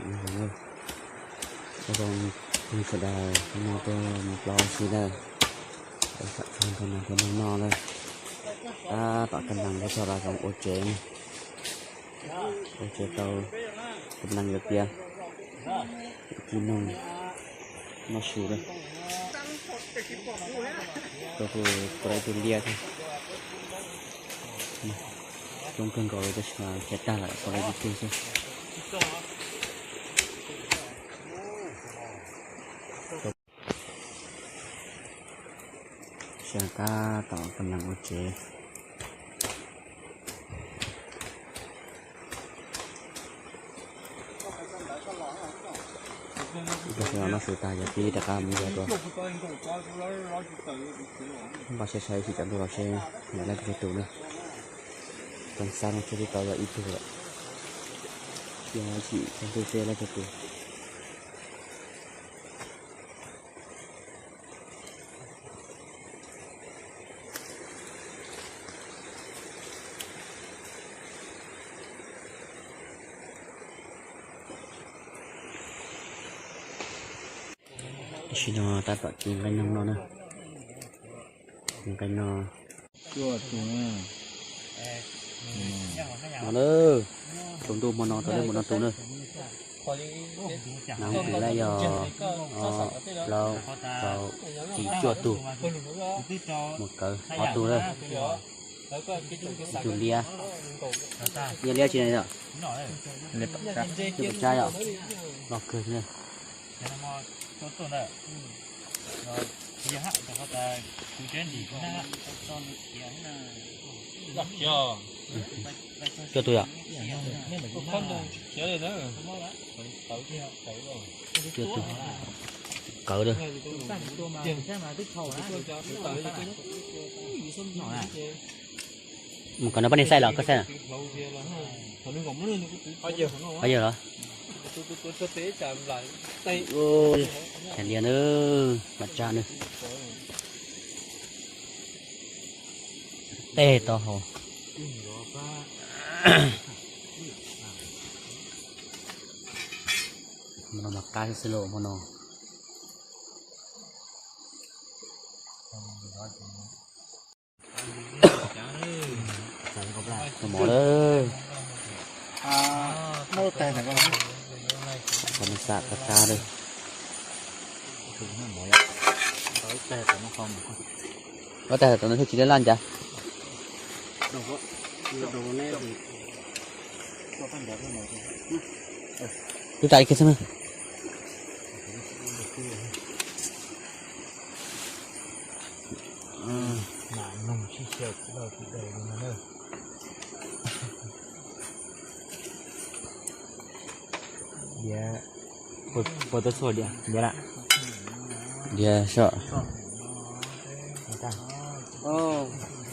Ua zoo phooj ywg sawv daws, hnub no tuaj mus plob ua si lawm, peb xam txog tus neeg peb noj noj lawm. Tab tom kab nees ua txog los zoo ua tsev, ua tsev tau kab nees lawm tiag, ci noog noj su lawm. Rau kuv tau ib tug liab thiab. Coob kawg nkaus li tab sis mas khiav tag lawm, tau ib tug xwb. Sawv tab tom kab nees ua tsev. Ib pliag xwb no noj su tag yog pib rov qab mus yos dua. Npaj saib saib ib sim tsaus ntuj los seb yog leej twg tus na. Txog xab no thiaj li tau yog ib tug lawm. Yog ib sim tsaus ntuj seb leej twg tus. Tam sim no tab tom ci nqaij noog no na. Ci nqaij no. No na, tsaus ntuj hmo no tau li mus no tus na. Nov tus laj yog ob plaub rau tsib cuaj tug, mus kawg ob tug na. Ib tug liab, liab liab tsis ne yom? Liab pam tsab yom? Loj kawg na. Cuaj tug yom? Cuaj tug. Kawg lawm. Mus kom no pab neeg xaij los koj xaij na. Qhov yawg los. Ua, liab na, pam tsab na. Tej tau hau. Hmo no mas qab xwb lauj hmo no. Mov lawm. Qhov no xam qab qab lawm. Ob tag tom no thiaj tsis laj laj ncas. Twb tsa ib kiag xwb na. Diav, puas tau txhua diav, diav lawm? Diav soj.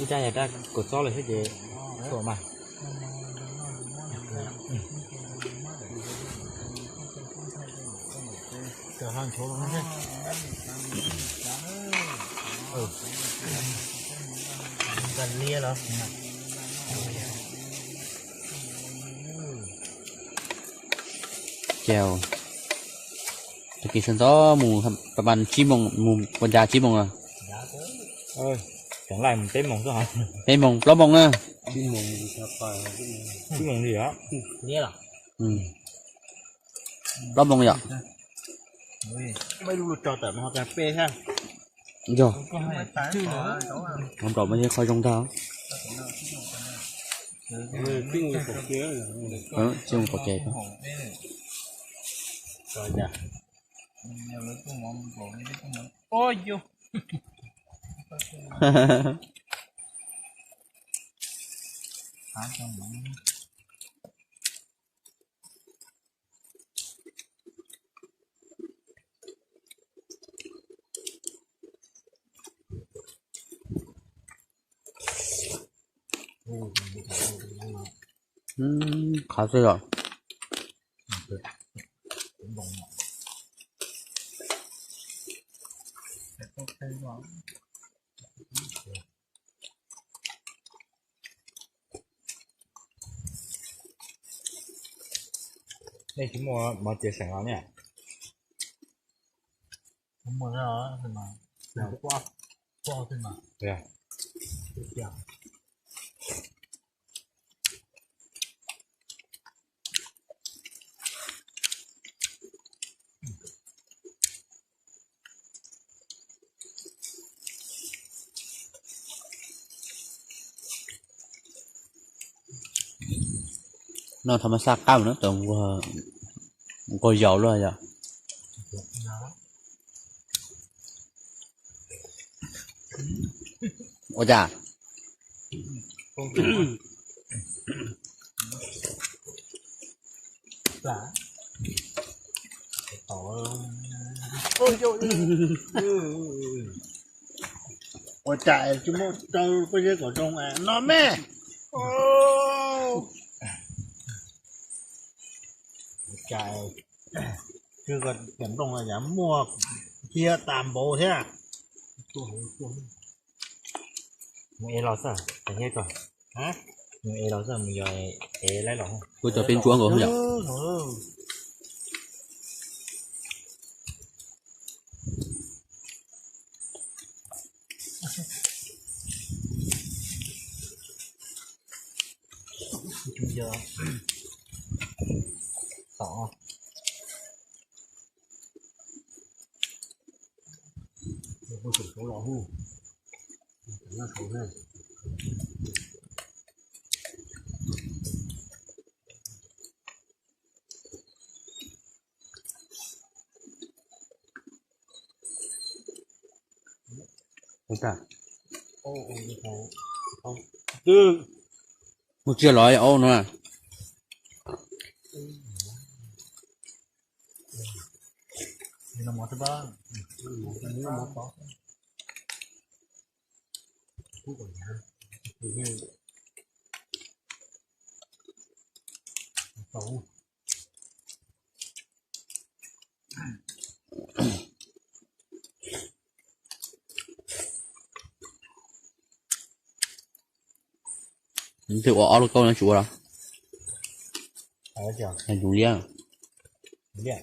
Ib rab yog rab kaum txob lawm xwb ces txhua mas. Liab los. Ces tag kis sawv ntxov mus pas pas tsib moos mus pas cas tsib moos los. Tseem laij mus peb moos xwb hos. Peb moos plaub moos na. Tsib moos li os. Plaub moos yom. Yog, qhov nplaum mas yog qhov zoo ntag. Tsis zoo qhov ces. Qhov xwb os. Nej tsis muaj mov txiav seem los niaj. Muaj, noj thov mas xaj qab na, tau nqua yaus luaj yom. Ua cas? Ua cas tsis muaj rau peb zeb kom zoo no me? Ua cas twb tiam nplooj yam muaj kiag tas npaum thiab. Mus ev los xwb, mus ev los xwb, mus yog ev laib los. Kuv cov peb ntsuab nkaus yom. Mus txiav los aub no. Nws twb ua ob lub kaub no tsis ua los? Yus liab. Yeej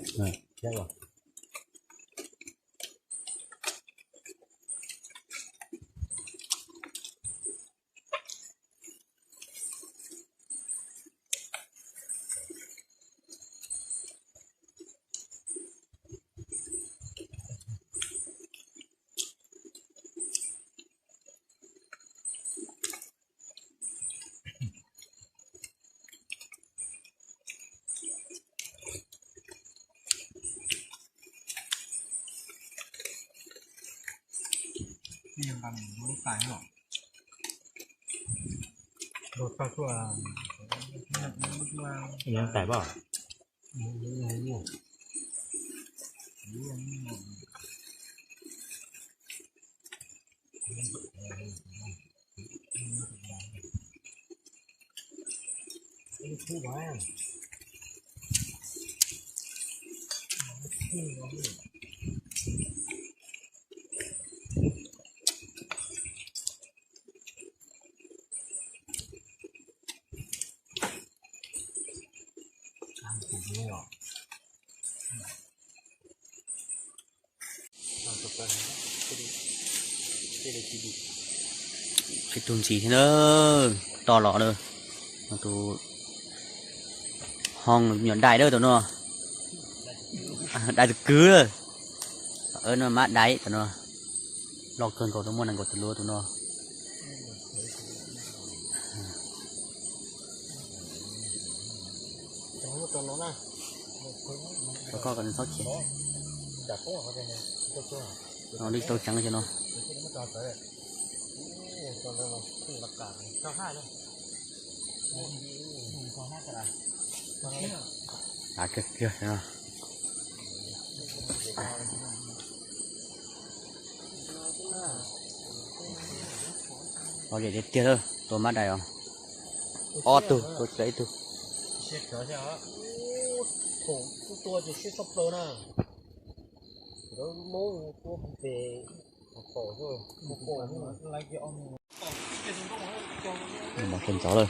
tais pab. Qhib tug ntsis thiab na, to los na. Tus hoo nyuam dais na tus no, dais tus kwv na. No mab dais tus no, loj kawg nkaus, muaj nees nkaum tus lub tus no. Koj kom nws txhob khiav. No lwj tau tseev xwb no. Av kiag kiag no. Lom zem tiag tiag lawm, tua mab dais os. Ob tug, tua tsis tau ib tug. Mov kawg ntxov lawm.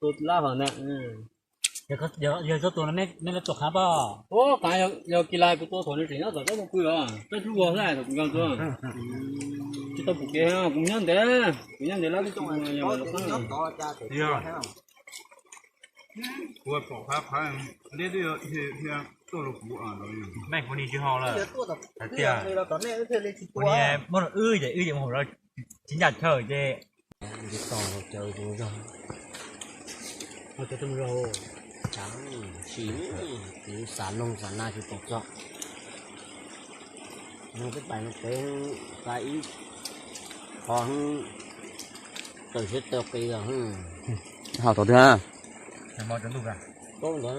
Tua lab hov ntag. Yog koj tua no nej lab tua qhab pom? Ua qhab, yog kis las kuv tua thaum nws tseem nyob tom tsob mus pw os, peb hlub vog xwb thaum kuv nco tua. Tsis tau pum kev, kuv nyob ntev, kuv nyob ntev lab twb tsis ua yog los qab. Ua pom qhab qhab, liab twb yog tuaj rau kuv. Meej kuv nim tsis haus lawm. Hais tias kuv nim muab rau wb ces wb ces mus haus rau tsis ncaj chaw ces. Tos caw tus zog, tos tus zog, tsam sim kuv xav noog xav nag tsis tau txog. Noog peb pais no peb xav ib qho tawm siab tawm qis los. Haus thaum twg na? Paub ntawd.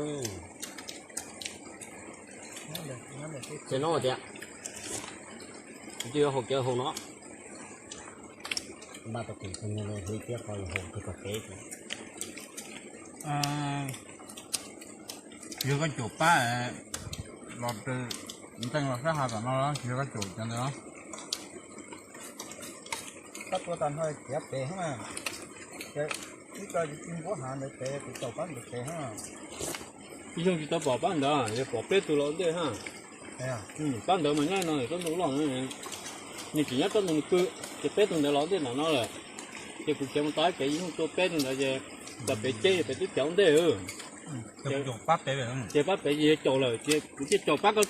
Txhia no tias, twb yuav haus cawv haus no. Npaj tau kev hu thiab qhov yuav haus kawg kom kev. Yog koj caum pab los ntxeej los sab hav tom no, yog koj caum cov ntawd. Koj tua tag nrho khiav pem hab na. Ib co tsis npuab hav ntawd pem, kuv caum pab ntawd pem hab. Ib xyooj tsis tau pom pab ntawd, yog pom peb tug los ua ntej ha. Pab ntawd mas nyob no tsob ntoo loj, nws tseem nyob tsob ntoo nws pw, ces peb tug ntawd los ua ntej nram no lawm. Ces kuv khiav mus tau ib pem ib xyooj tua peb tug ntawd ces, tau pem ceb pem twb khiav ua ntej. Ces pab pem ces yog caum lawm ces kuv thiaj caum pab koj